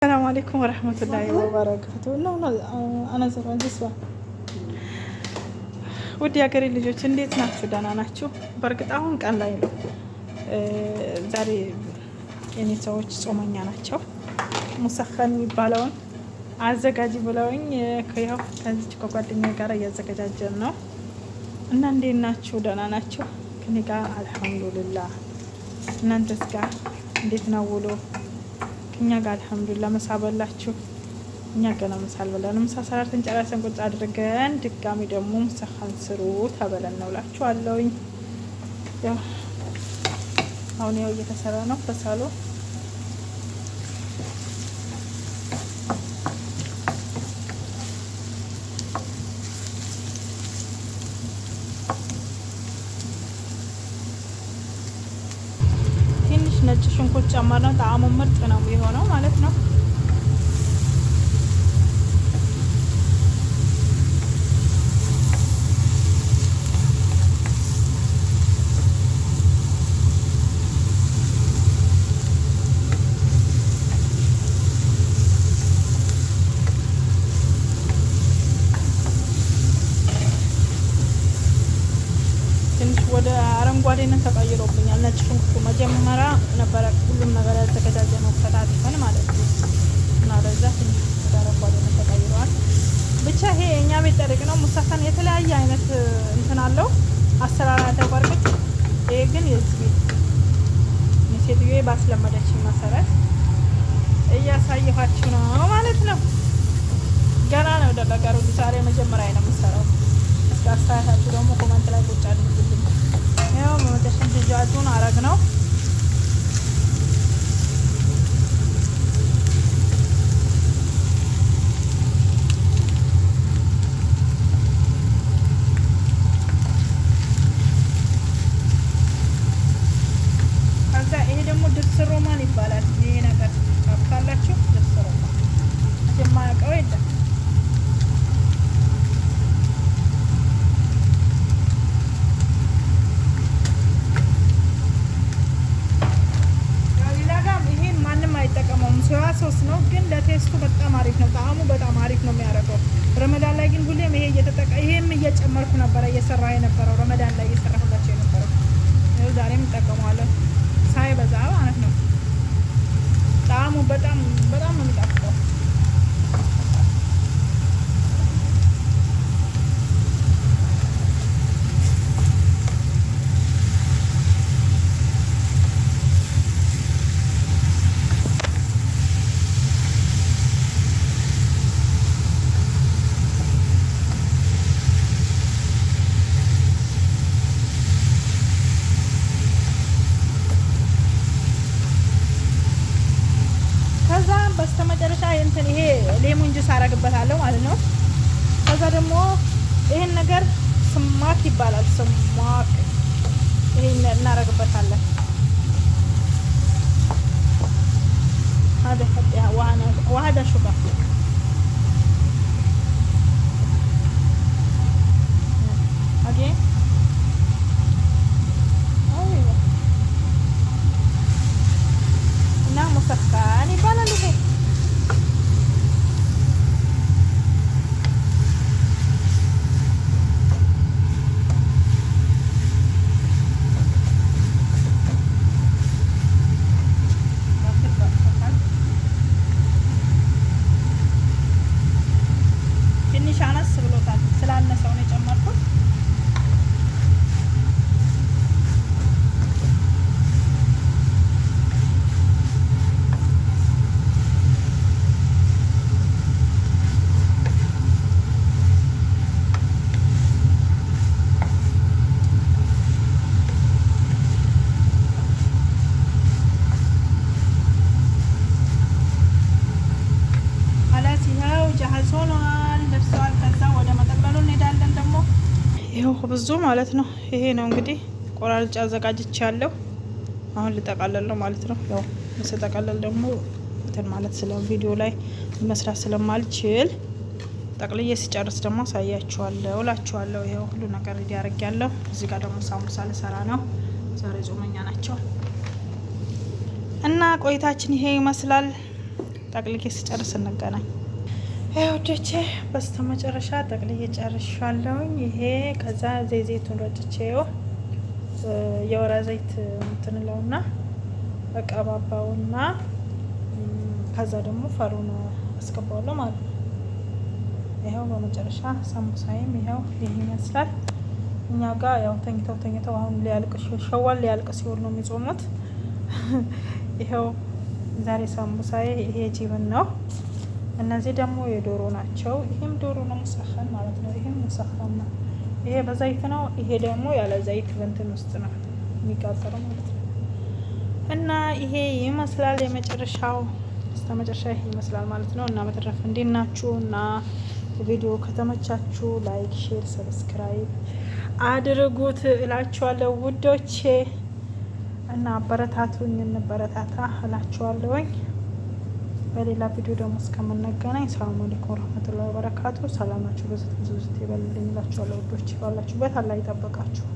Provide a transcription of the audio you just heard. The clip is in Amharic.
ሰላም አለይኩም ወረህመቱላሂ ወበረካቱ። ውድ የሀገሬ ልጆች እንዴት ናችሁ? ደህና ናችሁ? በእርግጥ አሁን ቀን ላይ ነው። ዛሬ የኔ ሰዎች ጾመኛ ናቸው። ሙሰኸን የሚባለውን አዘጋጅ ብለውኝ ያው ከዚች ከጓደኛ ጋር እያዘገጃጀን ነው እና እንዴት ናችሁ? ደህና ናችሁ? ከኔ ጋር አልሐምዱሊላህ። እናንተስ ጋር እንዴት ነው ውሎ? እኛ ጋር አልሐምዱሊላህ። ምሳ በላችሁ? እኛ ገና ምሳ አልበላንም። ምሳ ሰራርተን ጨርሰን ቁጭ አድርገን ድጋሚ ደግሞ ሙሰኸን ስሩ ተበለን ነው እላችኋለሁኝ። ያው አሁን ያው እየተሰራ ነው በሳሎ። ትንሽ ነጭ ሽንኩርት ጨመር ነው። ጣዕሙ ምርጥ ነው የሆነው ማለት ነው። ትንሽ ወደ አረንጓዴነት ተቀይሮብኛል። ነጭ ሽንኩርቱ መጀመሪያ ነበረ ሁሉም ነገር ያዘገጃጀ ነው ከታትፈን ማለት ነው እና ለዛ ትንሽ ወደ አረንጓዴነት ተቀይረዋል። ብቻ ይሄ የእኛ ቤት ጠሪቅ ነው። ሙሰኸን የተለያየ አይነት እንትን አለው አሰራር አለው። በርግጥ ይሄ ግን የዚህ ቤት ሴትዮ ባስለመደችኝ መሰረት እያሳየኋችሁ ነው ማለት ነው። ገና ነው ደለገሩ ዛሬ መጀመሪያ ነው የምሰራው። እስኪ አስተያየታችሁ ደግሞ comment ላይ ቁጭ አድርጉልኝ። ያው መመጨረሻ ድጃጁን አረግ ነው። ከዛ ይሄ ደግሞ دبس رمان ይባላል። ይሄ ነገር ታውቃላችሁ? دبس رمان የማያውቀው የለም። ይሄን ማንም አይጠቀመውም። soya sauce ነው፣ ግን ለ taste ኡ በጣም አሪፍ ነው። ጣዕሙ በጣም አሪፍ ነው የሚያደርገው። ረመዳን ላይ ግን ሁሌም ይሄ እየተጠቀ ይሄም እየጨመርኩ ነበረ እየሰራ የነበረው ረመዳን ላይ እየሰራሁላቸው የነበረው። ይኸው ዛሬም እጠቀመዋለሁ ሳይበዛ ማለት ነው። ጣዕሙ በጣም በጣም ነው የሚጣፍጠው። ከዛ በስተመጨረሻ እንትን ይሄ lemon juice አረግበታለሁ ማለት ነው። ከዛ ደግሞ ይሄን ነገር سماق ይባላል። سماق ይሄን እናረግበታለን። وهذا شوكا okay እና ሙሰኻን ይባላል ይሄ። ትንሽ አነስ ብሎታል። ስላነሰው ነው የጨመርኩት። خلاص ይኸው جاهز ሆኗል፣ ደርሰዋል። ከዛ ወደ መጠቅለሉ እንሄዳለን። ደግሞ ይኸው ብዙ ማለት ነው። ይሄ ነው እንግዲህ ቆራርጬ አዘጋጅቻለሁ። አሁን ልጠቃለል ነው ማለት ነው። ያው ስጠቀለል ደግሞ እንትን ማለት ስለ ቪዲዮ ላይ መስራት ስለማልችል ጠቅልዬ ስጨርስ ደግሞ አሳያችኋለሁ እላችኋለሁ። ይኸው ሁሉ ነገር ready አድርጌያለሁ። እዚህ ጋር ደግሞ ሳምቡሳ ልሰራ ነው። ዛሬ ጾመኛ ናቸው እና ቆይታችን ይሄ ይመስላል። ጠቅልዬ ስጨርስ እንገናኝ። ውዶቼ በስተመጨረሻ ጠቅልዬ ጨርሻለሁኝ። ይሄ ከዛ ዘይቱን ረጭቼው የወይራ ዘይት እንትንለውና እቀባባውና ከዛ ደግሞ فرن አስገባዋለሁ ማለት ነው። ይኸው በመጨረሻ ሳምቡሳይም ይኸው ይህ ይመስላል። እኛ ጋር ያው ተኝተው ተኝተው አሁን ሊያልቅ ሸዋል ሊያልቅ ሲሆን ነው የሚጾሙት። ይኸው ዛሬ ሳምቡሳዬ ይሄ جبن ነው። እነዚህ ደግሞ የዶሮ ናቸው። ይሄም ዶሮ ነው፣ مسخن ማለት ነው። ይሄም مسخن ነው። ይሄ በዘይት ነው። ይሄ ደግሞ ያለ ዘይት በእንትን ውስጥ ነው የሚጋገረው ማለት ነው። እና ይሄ ይመስላል የመጨረሻው እስከ መጨረሻ ይሄ ይመስላል ማለት ነው። እና በተረፈ እንዴት ናችሁ? እና ቪዲዮ ከተመቻችሁ like፣ share፣ subscribe አድርጉት እላችኋለሁ ውዶቼ። እና አበረታቱኝ፣ እንበረታታ እላችኋለሁኝ። በሌላ ቪዲዮ ደግሞ እስከምንገናኝ ሰላም አለይኩም ወረህመቱላሂ ወበረካቱ። ሰላማችሁ ብዝት ብዝት ይበልልኝ እላችኋለሁ ውዶቼ። ባላችሁበት አላህ ይጠብቃችሁ።